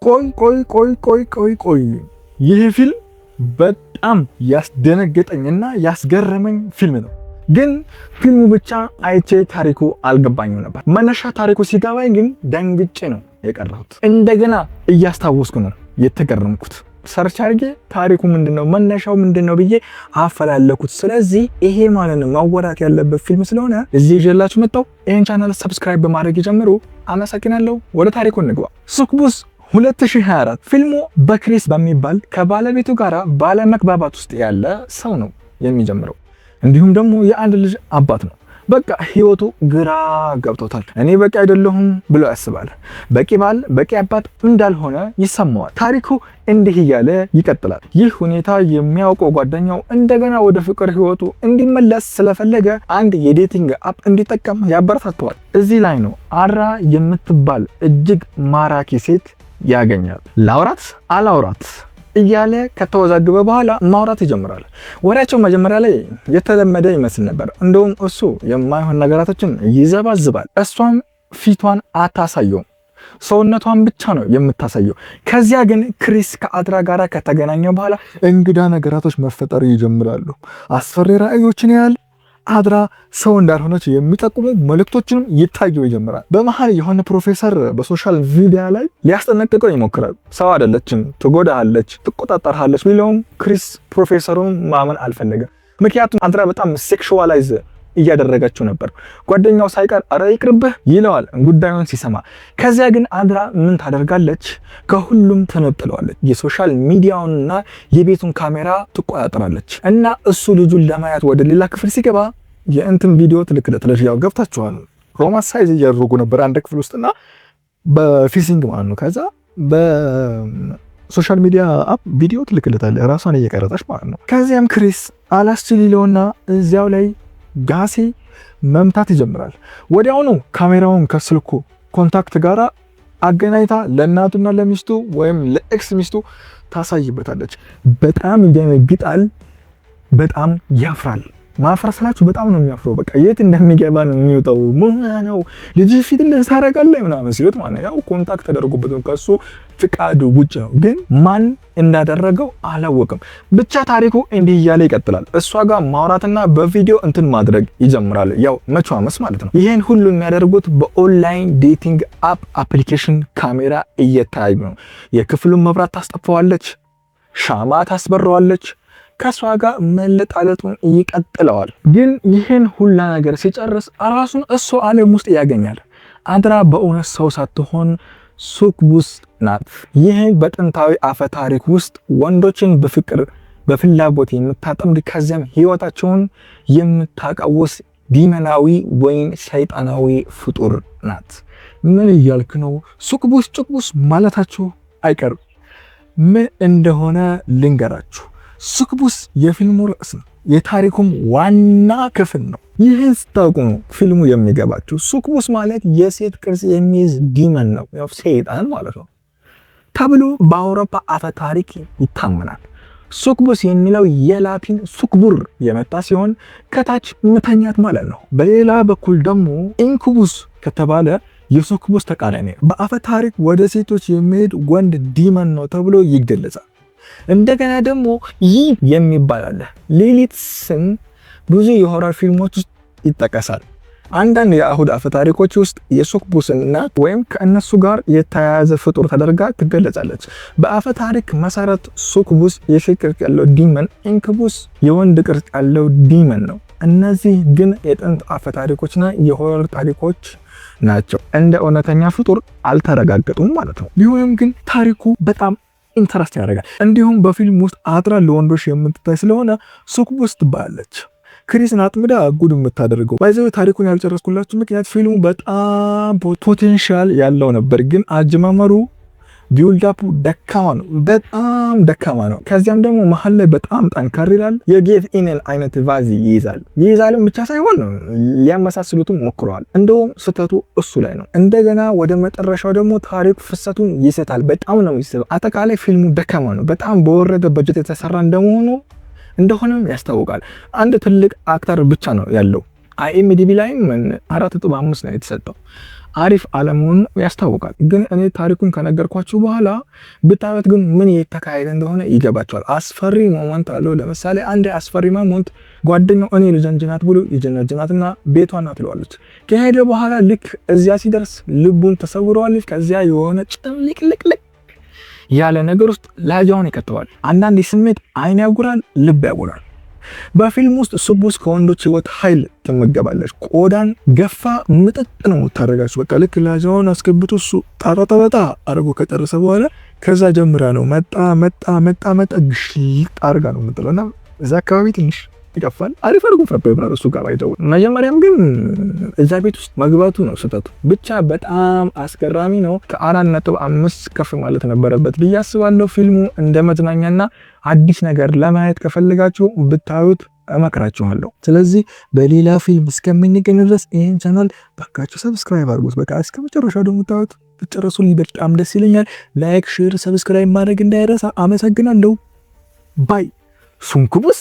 ቆይ ቆይ ቆይ ቆይ ቆይ ቆይ፣ ይህ ፊልም በጣም ያስደነገጠኝና ያስገረመኝ ፊልም ነው። ግን ፊልሙ ብቻ አይቼ ታሪኩ አልገባኝም ነበር። መነሻ ታሪኩ ሲገባኝ ግን ደንግጬ ነው የቀረሁት። እንደገና እያስታወስኩ ነው የተገረምኩት። Search አድርጌ ታሪኩ ምንድነው፣ መነሻው ምንድነው ብዬ አፈላለኩት። ስለዚህ ይሄ ማለት ነው መወራት ያለበት ፊልም ስለሆነ እዚህ ይዤላችሁ መጣሁ። ይሄን channel subscribe በማድረግ ይጀምሩ። አመሰግናለሁ። ወደ ታሪኩ እንግባ። Succubus 2024። ፊልሙ በክሪስ በሚባል ከባለቤቱ ጋር ባለመግባባት ውስጥ ያለ ሰው ነው የሚጀምረው። እንዲሁም ደግሞ የአንድ ልጅ አባት ነው። በቃ ህይወቱ ግራ ገብቶታል። እኔ በቂ አይደለሁም ብሎ ያስባል። በቂ ባል፣ በቂ አባት እንዳልሆነ ይሰማዋል። ታሪኩ እንዲህ እያለ ይቀጥላል። ይህ ሁኔታ የሚያውቀው ጓደኛው እንደገና ወደ ፍቅር ህይወቱ እንዲመለስ ስለፈለገ አንድ የ dating app እንዲጠቀም ያበረታተዋል። እዚህ ላይ ነው አድራ የምትባል እጅግ ማራኪ ሴት ያገኛል። ላውራት አላውራት እያለ ከተወዛገበ በኋላ ማውራት ይጀምራል። ወሬያቸው መጀመሪያ ላይ የተለመደ ይመስል ነበር። እንደውም እሱ የማይሆን ነገራቶችን ይዘባዝባል። እሷም ፊቷን አታሳየውም፣ ሰውነቷን ብቻ ነው የምታሳየው። ከዚያ ግን ክሪስ ከአድራ ጋር ከተገናኘ በኋላ እንግዳ ነገራቶች መፈጠር ይጀምራሉ። አስፈሪ ራእዮችን ያያል። አድራ ሰው እንዳልሆነች የሚጠቁሙ መልእክቶችንም ይታየው ይጀምራል። በመሃል የሆነ ፕሮፌሰር በ social media ላይ ሊያስጠነቅቀው ይሞክራል። ሰው አይደለችም፣ ትጎዳሃለች፣ ትቆጣጠርሃለች ቢለውም ክሪስ ፕሮፌሰሩን ማመን አልፈለገም። ምክንያቱም አድራ በጣም sexualize እያደረገችው ነበር። ጓደኛው ሳይቀር አረ ይቅርብህ ይለዋል ጉዳዩን ሲሰማ። ከዚያ ግን አድራ ምን ታደርጋለች? ከሁሉም ተነጥለዋለች። የ social media ውንና የቤቱን ካሜራ ትቆጣጠራለች። እና እሱ ልጁን ለማየት ወደ ሌላ ክፍል ሲገባ የእንትን ቪዲዮ ትልክለታለች። ያው ገብታችኋል። Romanticize እያደረጉ ነበር አንድ ክፍል ውስጥና በ facing ማለት ነው። ከዛ በ social media app ቪዲዮ ትልክለታለች ራሷን እየቀረጸች ማለት ነው። ከዚያም ክሪስ አላስችል ይለውና እዚያው ላይ ጋሴ መምታት ይጀምራል። ወዲያውኑ ካሜራውን ከስልኩ contact ጋር አገናኝታ ለእናቱና ለሚስቱ ወይም ለ ex ሚስቱ ታሳይበታለች። በጣም ይደነግጣል። በጣም ያፍራል። ማፈር ስላችሁ በጣም ነው የሚያፍረው። በቃ የት እንደሚገባ ነው የሚወጣው። ምን ነው ልጅ ፊት እንደዚህ ታደርጋለህ ምናምን ሲሉት ማለት ያው contact ተደርጎበት ነው፣ ከሱ ፍቃዱ ውጭ ነው። ግን ማን እንዳደረገው አላወቅም። ብቻ ታሪኩ እንዲህ እያለ ይቀጥላል። እሷ ጋር ማውራትና በቪዲዮ እንትን ማድረግ ይጀምራል። ያው መቿመስ ማለት ነው። ይሄን ሁሉ የሚያደርጉት በ online dating app application ካሜራ እየታዩ ነው። የክፍሉን መብራት ታስጠፋዋለች፣ ሻማ ታስበረዋለች። ከሷ ጋር መለጣለጡን ይቀጥለዋል። ግን ይህን ሁላ ነገር ሲጨርስ ራሱን እሱ ዓለም ውስጥ ያገኛል። አድራ በእውነት ሰው ሳትሆን succubus ናት። ይህ በጥንታዊ አፈ ታሪክ ውስጥ ወንዶችን በፍቅር በፍላጎት የምታጠምድ፣ ከዚያም ህይወታቸውን የምታቃውስ ዲመናዊ ወይም ሰይጣናዊ ፍጡር ናት። ምን እያልክ ነው? Succubus ጩክቡስ ማለታችሁ አይቀርም። ምን እንደሆነ ልንገራችሁ። Succubus የፊልሙ ርዕስ ነው። የታሪኩም ዋና ክፍል ነው። ይህን ስታውቁ ነው ፊልሙ የሚገባችሁ። Succubus ማለት የሴት ቅርጽ የሚይዝ demon ነው፣ ያው ሰይጣን ማለት ነው ተብሎ በአውሮፓ አፈ ታሪክ ይታመናል። Succubus የሚለው የላቲን succubere የመጣ ሲሆን ከታች መተኛት ማለት ነው። በሌላ በኩል ደግሞ incubus ከተባለ የ succubus ተቃራኒ፣ በአፈ ታሪክ ወደ ሴቶች የሚሄድ ወንድ demon ነው ተብሎ ይገለጻል። እንደገና ደግሞ ይህ የሚባል አለ። ሊሊት ስም ብዙ የ horror ፊልሞች ውስጥ ይጠቀሳል። አንዳንድ የአይሁድ አፈ ታሪኮች ውስጥ የ succubus እናት ወይም ከእነሱ ጋር የተያያዘ ፍጡር ተደርጋ ትገለጻለች። በአፈ ታሪክ መሰረት succubus የሴት ቅርጽ ያለው demon፣ incubus የወንድ ቅርጽ ያለው demon ነው። እነዚህ ግን የጥንት አፈ ታሪኮችና የ horror ታሪኮች ናቸው። እንደ እውነተኛ ፍጡር አልተረጋገጡም ማለት ነው። ቢሆንም ግን ታሪኩ በጣም interest ያደርጋል። እንዲሁም በፊልም ውስጥ አድራ ለወንዶች የምትታይ ስለሆነ succubus ትባላለች። ክሪስን አጥምዳ ጉድ የምታደርገው። By the way፣ ታሪኩን ያልጨረስኩላችሁ ምክንያት ፊልሙ በጣም potential ያለው ነበር፣ ግን አጀማመሩ build up ኡ ደካማ ነው፣ በጣም ደካማ ነው። ከዚያም ደግሞ መሀል ላይ በጣም ጠንከር ይላል። የ Get In ን አይነት vibe ይይዛል። ይይዛልም ብቻ ሳይሆን ሊያመሳስሉትም ሞክረዋል። እንደውም ስህተቱ እሱ ላይ ነው። እንደገና ወደ መጨረሻው ደግሞ ታሪኩ ፍሰቱን ይስታል። በጣም ነው የሚስበው። አጠቃላይ ፊልሙ ደካማ ነው። በጣም በወረደ በጀት የተሰራ እንደሆነም ያስታውቃል። አንድ ትልቅ actor ብቻ ነው ያለው። IMDb ላይም 4.5 ነው የተሰጠው። አሪፍ አለመሆኑ ያስታውቃል። ግን እኔ ታሪኩን ከነገርኳችሁ በኋላ ብታዩት ግን ምን የተካሄደ እንደሆነ ይገባችኋል። አስፈሪ moment አለው። ለምሳሌ አንድ አስፈሪ moment ጓደኛው እኔ ልጀንጅናት ብሎ ይጀነጅናትና ቤቷ ናት ትለዋለች። ከሄደ በኋላ ልክ እዚያ ሲደርስ ልቡን ተሰውረዋለች። ከዚያ የሆነ ጭምልቅልቅልቅ ያለ ነገር ውስጥ ላጃውን ይከተዋል። አንዳንድ ስሜት አይን ያጉራል፣ ልብ ያጉራል። በፊልም ውስጥ succubus ከወንዶች ህይወት ኃይል ትመገባለች። ቆዳን ገፋ ምጥጥ ነው የምታደርጋችሁ። በቃ ልክ ላጃውን አስገብቶ እሱ ጣጣጣጣ አድርጎ ከጨረሰ በኋላ ከዛ ጀምራ ነው መጣ መጣ መጣ መጣ ግሽልጥ አድርጋ ነው የምጥለው እና እዛ አካባቢ ትንሽ ይቀፋል። አሪፍ አድርጎ ነበር እሱ ጋር ባይተው። መጀመሪያም ግን እዛ ቤት ውስጥ መግባቱ ነው ስህተቱ። ብቻ በጣም አስገራሚ ነው። ከ4.5 ከፍ ማለት ነበረበት ብዬ አስባለሁ። ፊልሙ እንደ መዝናኛና አዲስ ነገር ለማየት ከፈለጋችሁ ብታዩት እመክራችኋለሁ። ስለዚህ በሌላ ፊልም እስከምንገናኝ ድረስ ይህን ቻናል በቃችሁ subscribe አድርጉት። በቃ እስከ መጨረሻው ደግሞ ታዩት ብትጨርሱልኝ በጣም ደስ ይለኛል። Like፣ share፣ subscribe ማድረግ እንዳይረሳ። አመሰግናለሁ። Bye። Succubus.